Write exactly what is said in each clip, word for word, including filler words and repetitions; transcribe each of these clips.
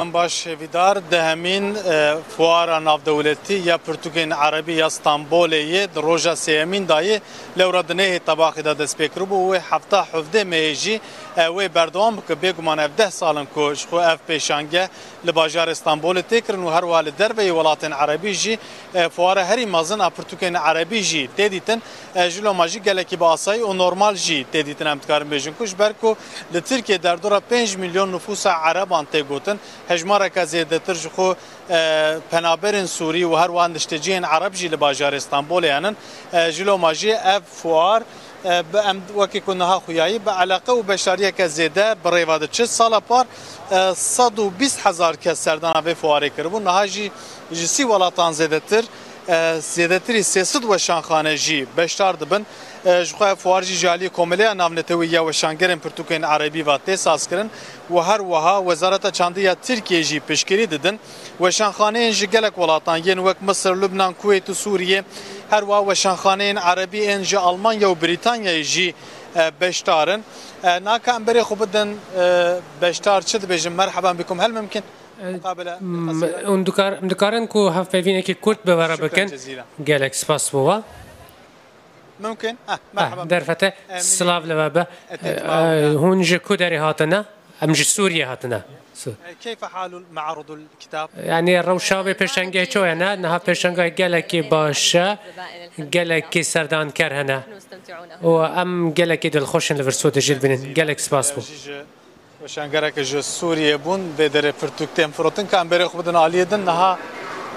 Em baş hêvîdar, dehemîn, e, fuara navdewletî ya pirtûkên erebî ya Stenbolê yê di roja sêyemîn de yê, lewra di nehê tebaxê de dest pê kiribû û wê hefta hevdeh mehê jî, e, wê berdewam bike. Bêguman ev deh sal in ku ji xwe ev pêşangeh li bajarê Stenbolê tê kirin û her wiha li derveyî welatên erebî jî, e, fuara herî mezin a pirtûkên erebî jî tê dîtin. E, ji loma jî gelekî bi asayî û normal jî tê dîtin, em dikarin bêjin ku ji ber ku li Tirkiyê derdora pênc milyon nifûsa ereban tê gotin, hejmareke zêdetir ji xwe, e, penaberên Sûrî û her wiha niştecihên ereb jî li bajarê Stenbolê henin. E, ji loma jî ev fuar, e, bi em wekî ku niha xuyayî, bi eleqe û beşdariyeke zêde bi rêva diçe. Sala par, e, sed û bîst hezar kes serdana vê fuarê kiribûn. Niha jî ji sî welatan zêdetir, e, zêdetirî sê sed weşanxane jî beşdar dibin. E, ji xwe fuar jî ji aliyê Komeleya Navnetewî ya Weşangerên Pirtûkên Erebî ve tê sazkirin û her wiha Wezareta Çandî ya Tirkiyê jî piştgirî didin. Weşanxaneyên ji gelek welatan yên wek Misir, Lubnan, Kuweyt û Sûriyê, her wiha weşanxaneyên erebî ên ji Almanya û Brîtanyayê jî, e, beşdar in. E, naka em berê xwe bidin, e, beşdar çi dibêjin? Merhaba bikum. Hel mimkin? Muqabele qesîre. Hûn dikar-, em dikarin ku hevpeyvînekî kurt bi we re bikin? Şukran cezîlen. Gelek spas bo we. Mumkin? Ah, merhaba. Derfete, e, silav li we be. E, hûn ji ku derê hatine? Em ji Sûriyê hatine. Su- E, keyfe halul ma'rudul kitab? Yani rewşa vê pêşengê çawa ye? Niha pêşengê gelekî baş e, gelekî serdanker hene. Û em gelekî dilxweş in li vir Sûriyê jî dibînin. Gelek spas bo. Weşangereke ji Sûriyê bûn, vê derê pirtûk tên firotin, ka em berê xwe bidin aliyê din. Niha,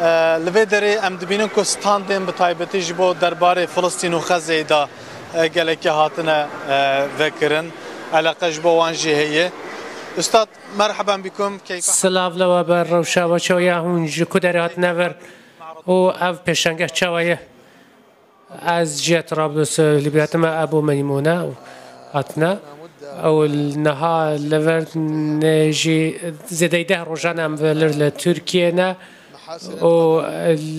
e, li vê derê em dibînin ku standên bi taybetî ji bo derbarê Filistîn û Xezeyê de, e, gelekî hatine, e, vekirin. Eleqe ji bo wan jî heye. Ustad, merheben bikum, keyfe? Silav li we be, rewşa we çawa ye, hûn ji ku derê hatine vir û ev pêşangeh çawa ye? Ez ji Trablus, e, li bîra te me Ebû Meymûne hatine. Ew niha li vir nêjî zêdeyî deh rojan em li, li Tirkiyê ne û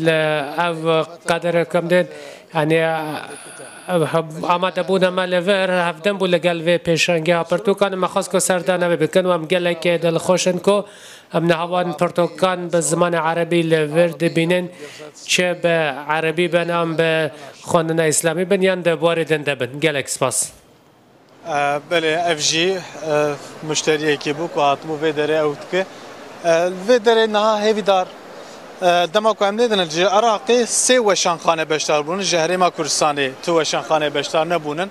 li ev qederê ku em dên, yani, ev heb-, amadebûna me li vir hevdem bû li gel vê pêşangeha pirtûkan. Me xwest ku serdana wê bikin û em gelekê dilxweş in ku Em niha wan pirtûkan bi zimanê erebî li vir dibînin, çi bi erebî bin, an bi xwendina îslamî bin, yan di warê din de bin. Gelek spas. E, belê, ev jî, e, muşteriyekî bû ku hatibû vê derê ew dike. E, li vê derê niha hêvîdar, e, dema ku em lê din ji Iraqê sê weşanxane beşdar bûn, ji Herêma Kurdistanê tu weşanxane beşdar nebûnin.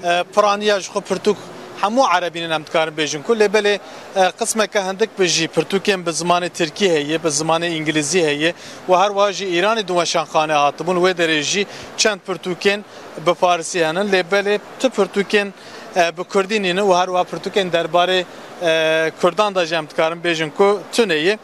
E, piraniya ji xwe pirtûk hemû erebî ne, em dikarin bêjin ku, lê belê, e, qismeke hindik bi jî pirtûkên bi zimanê tirkî heye, bi zimanê îngilîzî heye û her wiha ji Îranê di weşanxane hatibûn. Wê derê jî çend pirtûkên bi farisî henin, lê belê tu pirtûkên, e, bi kurdî nîne û her wiha pirtûkên derbarê, e, kurdan de jî em dikarin bêjin ku tune ye.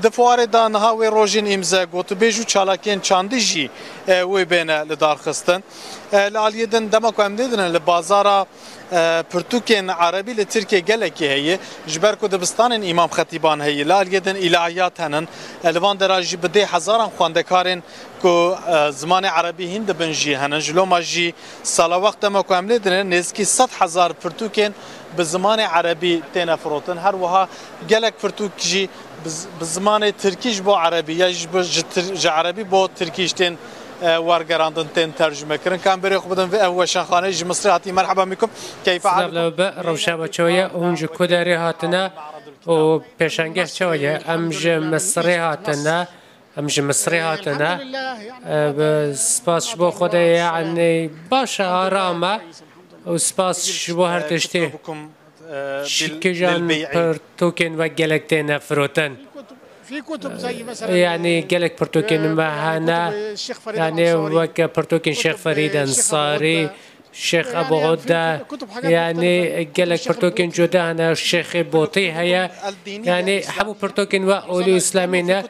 Di fuarê de niha wê rojên îmze, gotûbêj û çalakiyên çandî jî, e, wê bêne li dar xistin. E, li aliyê din dema ku em lê din in, li bazara, e, pirtûkên erebî li Tirkiyê gelekî heye. Ji ber ku dibistanên Îmam Xetîban heye, li aliyê din îlahiyat henin. E, li van dera jî bi dê hezaran xwendekarên ku, e, zimanê erebî hîn dibin jî henin. Ji loma jî sala wext dema ku em lê din in, nêzîkî sed hezar pirtûkên bi zimanê erebî têne firotin. Her wiha gelek pirtûk jî bi z-, bi zimanê tirkî ji bo erebî ya jî bi, ji tir-, ji erebî bo tirkî jî tên, e, wergerandin, tên tercûme kirin. Ka em berê xwe bidin vê ev weşanxaneyê ji Misrê hatî. Merhaba bikum. Keyfe halikum? Silav li we be, rewşa we çawa ye? Hûn ji ku derê hatine û pêşangeh çawa ye? Em ji Misrê hatine. Em ji Misrê hatine. E, bi spas ji bo Xwedê, yani baş e, aram e. Û spas ji bo her tiştê. Şikijan pirtûkên we gelek têne firotin. Yani gelek pirtûkên me hene. Yani weke pirtûkên Şêx Ferîd Ensarî, Şêx Ebû Ude, yani gelek pirtûkên cuda hene, Şêxê Botî heye. Yani hemû pirtûkên we olî îslamî ne,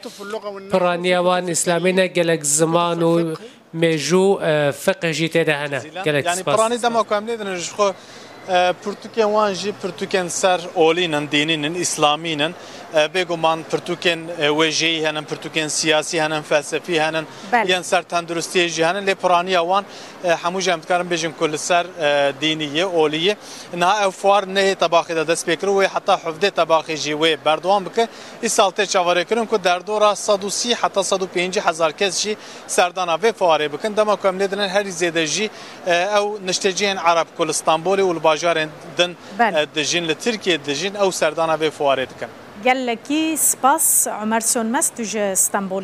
piraniya wan îslamî ne, gelek ziman û mêjû, e, fiqh jî tê de hene. Gelek spas. Yani piranî dema ku em lê din ji xwe E, pirtûkên wan jî pirtûkên ser olî nin, dînî nin, îslamî nin. E, bêguman pirtûkên, e, wêjeyî henin, pirtûkên siyasî henin, felsefî henin, Belê. yên ser tenduristiyê jî henin. Lê piraniya wan, e, hemû jî em dikarin bêjin ku li ser, e, dînî ye, olî ye. Niha ev fuar nehê Tebaxê de dest pê kir û wê heta hevdê Tebaxê jî wê berdewam bike. Îsal tê çaverêkirin ku derdora sed û sî heta sed û pêncî hezar kes jî serdana vê fuarê bikin. Dema ku em lê dinin herî zêde jî, e, ew niştecihên Ereb ku li Stenbolê û li bajarên din, Belê. e, dijîn, li Tirkiyê dijîn, ew serdana vê fuarê dikin. Gelekî spas, Ömer Sönmez, tu ji Stenbolê